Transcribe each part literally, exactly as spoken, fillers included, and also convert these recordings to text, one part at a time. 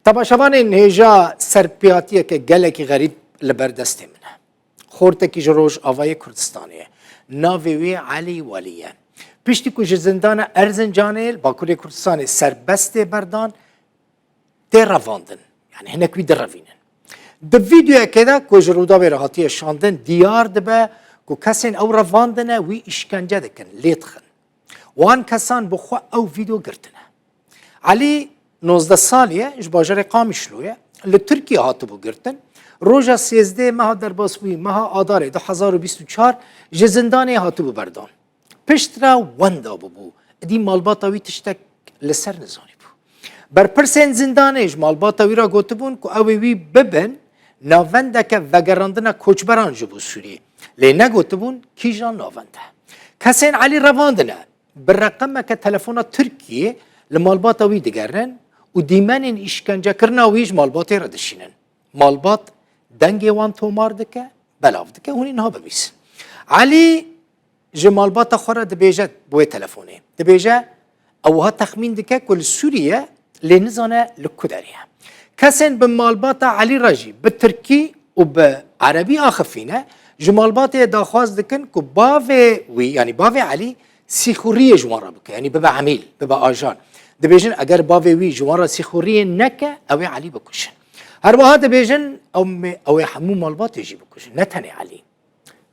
Temaşevanên hêja serpêhatiyeke gelekî xerîb li ber destê min e. Xortekî ji Rojavayê Kurdistanê ye. Navê wê Elî Welî ye. Piştî ku ji zindana Erzincanê li Bakurê Kurdistanê serbest tê berdan, tê revandin. Yani hinek wî direvînin. Di vîdeoyekê de ku ji Rûdawê re hatiye şandin, diyar dibe ku kesên ew revandine wî îşkence dikin, lê dixin. Wan kesan bi xwe ew vîdeo girtine. Elî nozdeh salî ye, ji bajarê Qamişlo ye. Li Tirkiye hatibû girtin. Roja sêzdeh meha derbasbûyî, meha Adarê du hezar û bîst û çar ji zindanê hatibû berdan. Piştre wenda bûbû. Êdî malbata wî tiştek li ser nizanîbû. Berpirsên zindanê ji malbata wî re gotibûn ku ew ê wî bibin navendeke vegerandina koçberan ji bo Sûriyê. Lê negotibûn kîjan navend e. Kesên Elî revandine. Bi reqemeke telefona Tirkiyê li malbata wî digerin û dîmenên îşkencekirina wî ji malbatê re dişînin. Malbat dengê wan tomar dike, belav dike, hûn ê niha bibîsin. Elî ji malbata xwe re dibêje bi wê telefonê. Dibêje, ew wiha texmîn dike ku li Sûrî ye, lê nizane li ku derê ye. Kesên bi malbata Elî re jî bi tirkî û bi erebî axifîne, ji malbatê daxwaz dikin ku bavê wî, yanî bavê Elî, sîxuriyê ji wan re bike, yanî bibe emîl, bibe ajan. Dibêjin, eger bavê wî ji wan re sîxuriyê neke, ew ê Elî bikujin. Her wiha dibêjin, ew mê-, ew ê hemû malbatê jî bikujin, ne tenê Elî.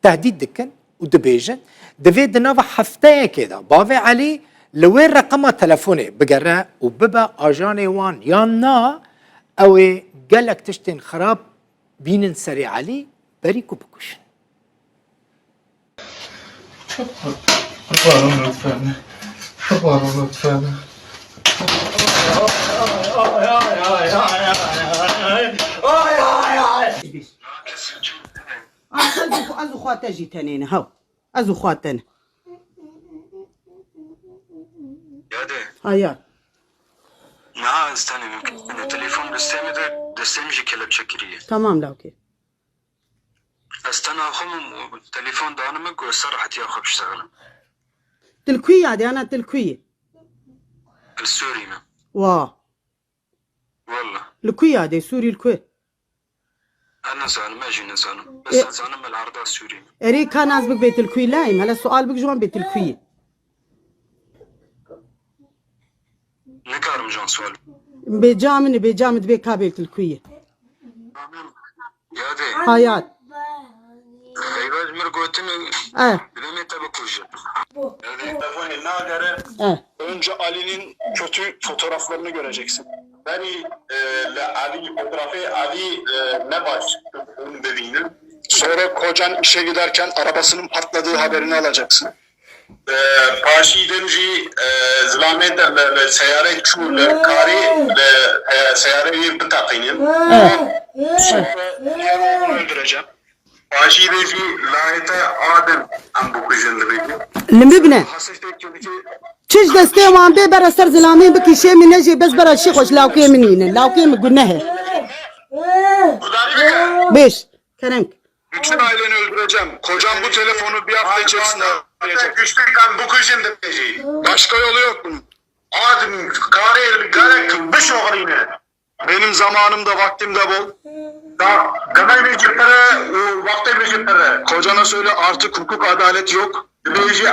Tehdît dikin û dibêjin, divê di nava hefteyekê de bavê Elî li wê reqema telefonê bigere û bibe ajanê wan, yan na, ew ê gelek tiştên xirab bînin serê Elî, berî ku bikujin. Kurbanım lütfen. Kurbanım lütfen. Ay, ay, ay. Ay, ez û, ez û xwe te jî tenê ne, hew. Ez û xwe te ne. Yade. Hayat. Niha ez tenê, mümkün e. Telefon destê min de, destê min jî kelepçe kiriye. Tamam, lawkê. Ez tena xwe min û telefon dane min ku ez ser rehetiya xwe biştexilim. Tu li ku yî yadê, ana tu li ku yî? Li Sûrî me. Wa. Walla. Li ku yadê, Sûrî li ku? Ez nizanim, ez jî nizanim. Bes E- ez zanim me li erda Sûrî me. Erê, ka nas bik bê tu li ku yî, layim. Hele sual bik ji wan bê tu li ku yî. Nikarim jan sual. Bê ca min e, bê ca min dibê ka bê tu li ku yî. Yadê. Hayat. Eyvaz mir gotin. Eh. Bilemê te bikujin. Yadê. Telefonê nagere. Eh. Önce Ali'nin kötü fotoğraflarını göreceksin. Beni e, le Ali, fotoğrafê Ali e, ne baş bibînin. Sonra kocan işe giderken arabasının patladığı haberini alacaksın. E, paşî din jî e, zilamê te li, li seyarê çû li karê li e, seyarê wî biteqînin. Sonra diğer oğlunu öldüreceğim. Paşî de jî layê te a din em bikujin dibêjin. Li min bine. Hasif tek çimkî Çi ji destê wan bê bera ser zilamê bikî şê min nejê bes bera şî xweş lawkê min nîne. Lawkê min guneh e. Kurdarî bike. Bêş. Kerem. Bütün aileni öldüreceğim. Kocam bu telefonu bir hafta içerisinde arayacak. Güçlüyken bu kujin de peki. Başka yolu yok bunun. Adım karê gerek bişoxrîne. Benim zamanım da vaktim de bol. Da demê min jî pir e û wextê min jî pir e. Kocana söyle artık hukuk adalet yok. Dibêjî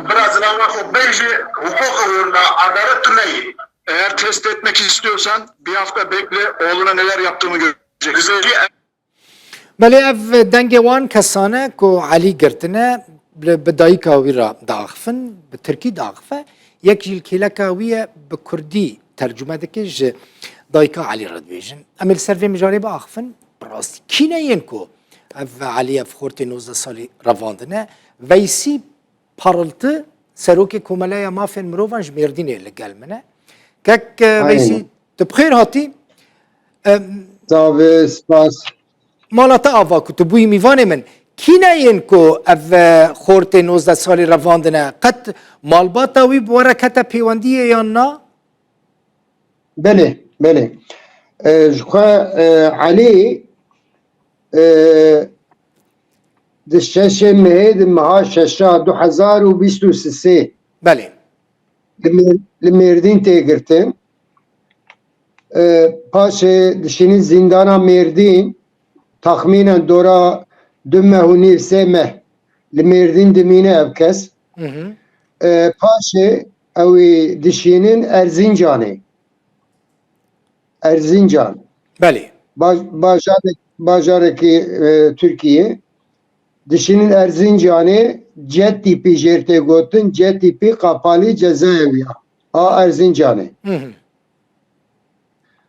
bira zilawa xwe bêjî, hukuk û adalet tu neyê. Eğer test etmek istiyorsan bir hafta bekle, oğluna neler yaptığımı göreceksin. Dibêjî Belê ev dengê wan kesan e ku Elî girtine, li, bi dayika wî re diaxifin, bi tirkî diaxife, yek jî li kêleka wî ye bi kurdî tercume dike, ji dayika Elî re dibêjin. Em ê li ser vê mijarê biaxifin, bi rastî kî ne yên ku ev Elî, ev xortê nozdeh salî revandine? Veysî Parıltı, Serokê Komeleya Mafên Mirovan ji Mêrdînê li gel min e. Kek, e, Aynen. Veysî, tu bi xêr hatî. Em, Tabii, spas. Mala te ava ku tu bûyî mîvanê min. Kî ne yên ku ev, e, xortê nozdeh salî revandine? Qet malbata wî bi we re kete pêwendiyê yan na? Belê, belê. E, ji xwe, e, Elî, e, di şeşê mehê di meha şeşa du hezar û bîst û sisê Belê. li Mêr-, li Mêrdîn tê girtin. E, Paşê dişînin zîndana Mêrdîn, texmînen dora du meh û nîv, sê meh li Mêrdîn dimîne ev kes. Hı hı. E, paşê ew ê dişînin Erzincanê. Erzincan. Belê. Baj-, bajarek-, bajarekî, e, Tirkiyê. Dişînin Erzincanê, C tipî jêr tê gotin, C tipî qapalî cezaeviya a Erzincanê. Hı hı.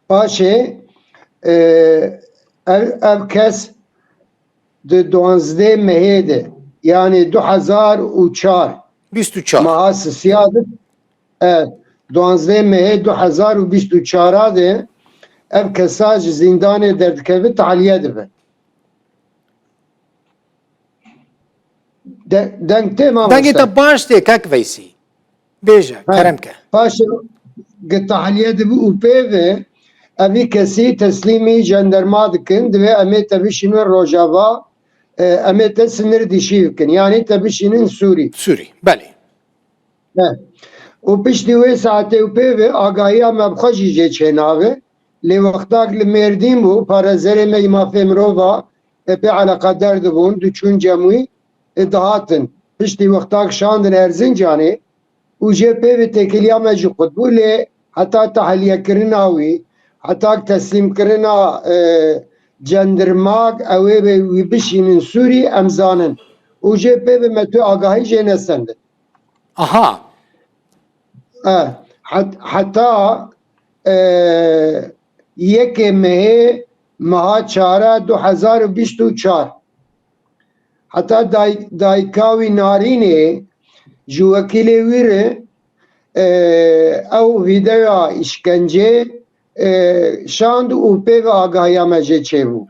Paşê, e, ev, ev kes di duwazdeh mehê de, yanî du hezar û çar, bîst û çar. Meha sisiya de, e, duwazdeh mehê du hezar û bîst û çar de ev kesa ji zîndanê derdikeve, tahliye dibe. De-, deng tê mamoste? Dengê te baş tê kek Veysî. Bêje, ha, kerem ke. Paşê gi tahliye dibe û pê ve evî kesî teslîmî jenderma dikin, divê em ê te bişînin Rojava, e, em ê te sinir dişî bikin. Yanî te bişînin Sûrî. Sûrî, belê. He. Û piştî wê saetê û pê ve agahiya me bi xwe jî jê çênabe. Lê wextak li Mêrdîn bû, parêzerê me yî mafê mirova, e, pê eleqedar dibûn, diçûn cem wî, e, dihatin. Piştî wextak şandin Erzincanê û jê pê ve têkiliya me jî qut bû, lê heta tahliyekirina wî, heta teslîmkirina, e, cendirmak, ew ê wî bişînin Sûrî, em zanin. Û jê pê ve me tu agahî jê nesendin. Aha. E, het-, heta, e, yekê mehê, meha çara du hezar û bîst û çar. Heta day-, dayika wî Narînê ji wekîlê wî re, e, ew vîdeoya îşkencê, e, şand û pê ve agahiya me jê çêbû.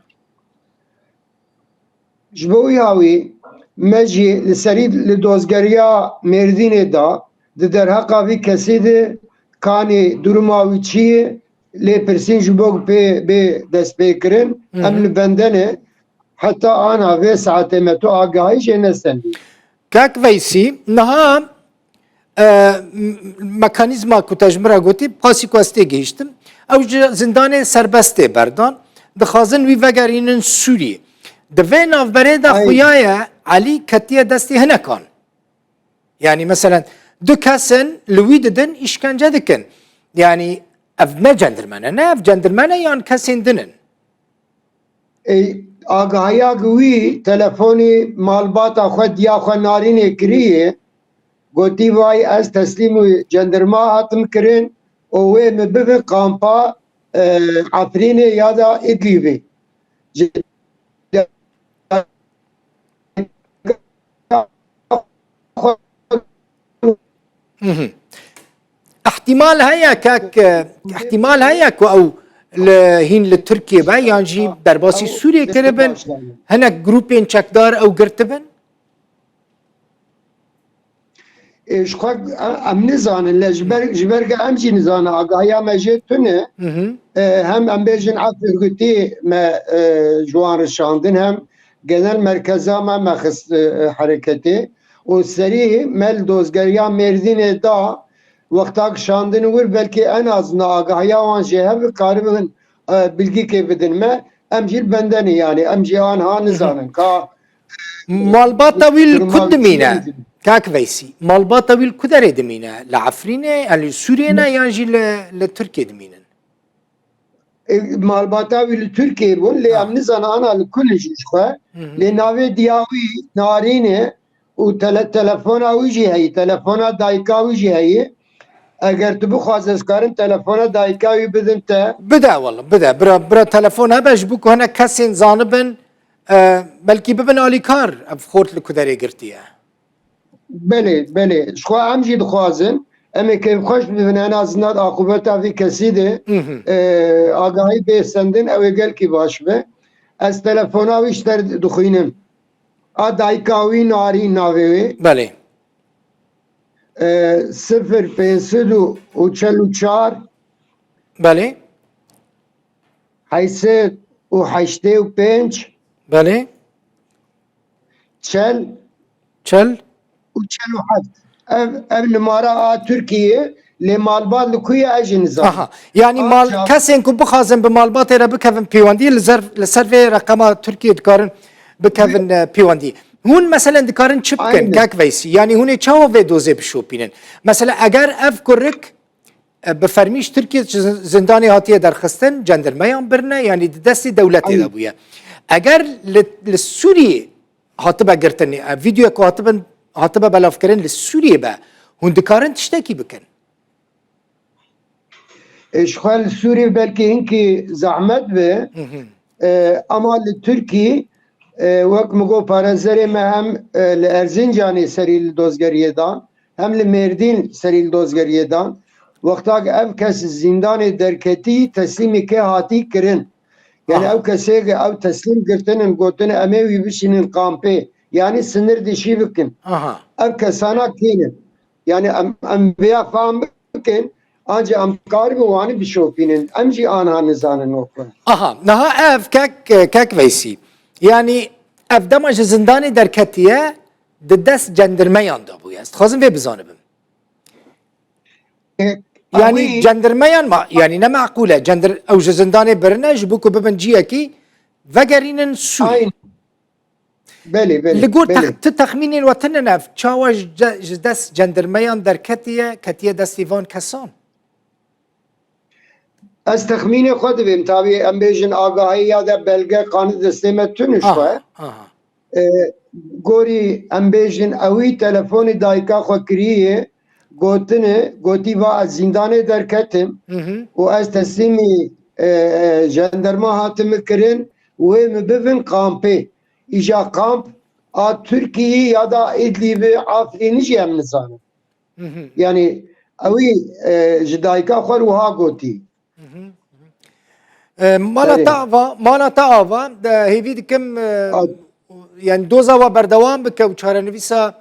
Ji bo wî hawî me jî li serî li dozgeriya Mêrdînê da, di derheqa vî kesî de kanî duruma wî çi ye, lê pirsîn ji bo pê bê destpêkirin, hı hı, em li bende ne. Heta ana vê saetê me tu agahî jê nesendî. Kak Veysî, niha e, m-, mekanîzma ku te ji min re gotî, pasî ku ez tê gihîştim, ew ji zindanê serbest tê berdan, dixwazin wî vegerînin Sûriyê. Di vê navberê de, ay, xuya ye Elî ketiye destê hinekan. Yanî, meselen, du kes in, li wî didin, îşkence dikin. Yanî, ev ne cendirmene, ne ev cendirmene yan kesên din in? Ê, agahiya gi wî telefonî malbata xwe, diya xwe Narînê kiriye, gotî, vay, ez teslîmî cendirma hatim kirin û wê min bibin kampa, e, Efrînê ya da Idlîbê. Ji Hı hı. Îhtimal heye kek, îhtimal heye ku ew li, hîn li Tirkiyê be, yan jî derbasî Sûriyê kiribin, hinek grûpên çekdar ew girtibin? Ê, ji xwe em, em nizanin, lê ji ber, ji ber ke em jî nizanin, agahiya me jê tune. Hı hı. Ê, hem em bêjin ev örgütî me, e, ji wan re şandin, hem genel merkeza me, me xist, e, e, hereketê. Û serî me li dozgeriya Mêrdînê da, wexta ku şandin wir, belkî en azina agahiya wan jê hebe karibin, e, bilgîkê bidin me. Em jî li bende ne, yanî em jî anha nizanin ka Malbata wî li ku dimîne? Kak Veysî, malbata wî li ku derê dimîne? Li Efrînê, yan li Sûriyê ne, yan jî li, li Tirkiyê dimînin? E, malbata wî li Tirkiyê bûn, lê em nizanin ana li ku ne jî ji xwe. Hı hı. Lê navê diya wî Narîn e û tele-, telefona wî jî heye, telefona dayika wî jî heye. Eger tu bixwazî, ez karim telefona dayika wî bidim te. Bide wele, bide. Bira, bira telefon hebe, ji bo ku hinek kesên zanibin, e, belkî bibin alîkar ev xort li ku derê girtiye. Belê, belê. Ji xwe em jî dixwazin. Em ê kêfxweş bibin, en azından aqûbeta vî kesî de, Hı hı. e, agahî bê sendin, ew ê gelkî baş be. Ez telefona wî ji te dixwînim. A dayika wî Narîn navê wê. Belê. E, sifir pênc sed û çel û çar. Belê. Heyt sed û heştê û pênc. Belê. Çel. Çel. Û çel û heft. Ev, ev nimara a Tirkiyê, Lê malbat li ku ye ez jî nizanim. Aha. Yanî mal, kesên ku bixwazin bi malbatê re bikevin pêwendî, li ser, li ser vê reqema Tirkiyê dikarin bikevin, e, pêwendî. Hûn meselen dikarin çi bikin, Aynen. Kek Veysî? Yanî hûn ê çawa vê dozê bişopînin? Mesela eger ev kurik, e, bi fermî ji Tirkiyê ji zindanê hatiye derxistin, cendirmeyan birine, yanî di destê dewletê de Aynen. bûye. Eger li, li Sûriyê hatibe girtin, e, vîdyoyek ku hatibin, hatibe belavkirin li Sûriyê be, hûn dikarin tiştekî bikin? E, ji xwe li Sûrî belkî hinkî zehmet be. Hı hı. E, ama li Tirkî, e, wek min got, parêzerê me hem, e, li Erzincanê serî li dozgeriyê dan, hem li Mêrdîn serî li dozgeriyê dan. Wexta ku ev kes zîndanê derketî, teslîmî kê hatî kirin. Yani Aha. ew kesê ku ew teslîm girtinin, gotine em ê wî bişînin kampê. Yani sinir dişî bikin. Aha. Ev kesana kî ne? Yani em, em vêya fam bikin, anca em karibin wanî bişopînin. Em jî anha nizanin wek we. Aha, niha ev kek, kek Veysî. Yanî ev dema ji zindanê derketiye, di dest cendirmeyan de bûye. Ez dixwazim vê bizanibim. E, Yanî ewî- cendirmeyan ma, yanî ne meqûl e. Cendir-, ew ji zindanê birine ji bo ku bibin ciyekî vegerînin Sûrî. Aynen. Belê, belê, Li gor belê. tex-, tu texmînên we tune ne, çawa ji ce-, ji dest cendirmeyan derketiye, ketiye destê van kesan? Ez texmînê xwe dibêm, tabî em bêjin agahî ya de belge qanî destê me tune ji xwe. Aha, aha. E, gorî em bêjin ewî telefonê dayika xwe kiriye, gotine, gotî va ez zîndanê derketim Hı hı. û ez teslîmî, e, e, jandarma hatime kirin, wê min bibin kampê. Îja kamp a Tirkiyê ya da Îdlîbê, Efrînê jî em nizanin. Hı hı. Yani ewî, e, ji dayika xwe wiha gotî. Hı hı, hı hı. E, mala Erê. te ava, mala te ava, de hêvî dikim, e, Al- yani doza wa berdewam bike û çarenivîsa,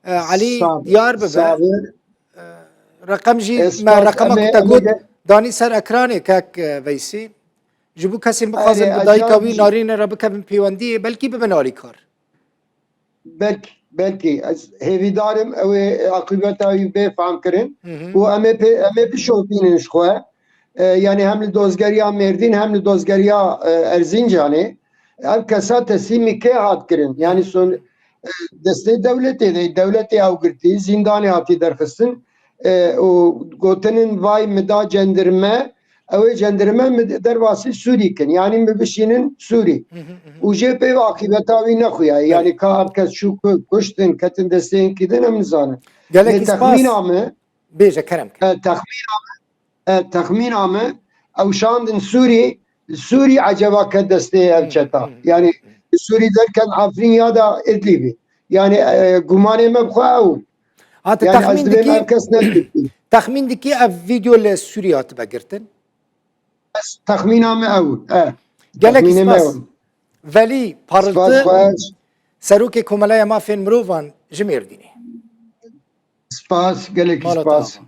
e, Elî Sağ ol, diyar bibe. sağ ol. E, Reqem jî Ez me spas, reqema em ê, ku te em ê got de- danî ser ekranê kek, e, Veysî. Ji bo kesên bixwazin Erê, bi ez dayika can wî jî- narîne re bikevin pêwendiyê, belkî bibin alîkar. Belkî, belkî. Ez hêvîdar im ew ê aqîbeta wî bê fam kirin. Hı hı. Û em ê pê, em ê bişopînin ji xwe. E, yani hem li dozgeriya Mêrdîn hem li dozgeriya, e, Erzincanê. Ev kesa teslîmî kê hat kirin? Yani son, e, destê dewletê de, dewletê ew girtî, zîndanê hatî derxistin. E, û gotinin vay min da cendirme, ew ê cendirme min derbasî Sûrî kin. Yanî min bişînin Sûrî. Hı hı, hı hı. Û jê pê aqîbeta wî nexuya. Yani Evet. ka ev kes çû ku-, kuştin, ketin destê hinkî din em nizanin. Gelekî Lê spas. texmîna me, Bêje kerem ke. e, texmîna me, e, texmîna me, ew şandin Sûrî, Sûrî eceba ke destê ev Hı, çeta. hı, Yani hı. Sûrî derken Efrîn ya da Idlîbî. Yani, e, gumanê me bi xwe ew. Hate Yani ez texmîn dibêm dikî, ev kes ne Tirkî. Texmîn dikî ev vîdeo li Sûrî hatibe girtin? Ez texmîna me ew. E. Gelekî Texmînê me spas. ew. Velî Spas Parıltı, xweş. Serokê Komeleya Mafên Mirovan ji Mêrdînê. Spas, gelekî Mala te spas. ava.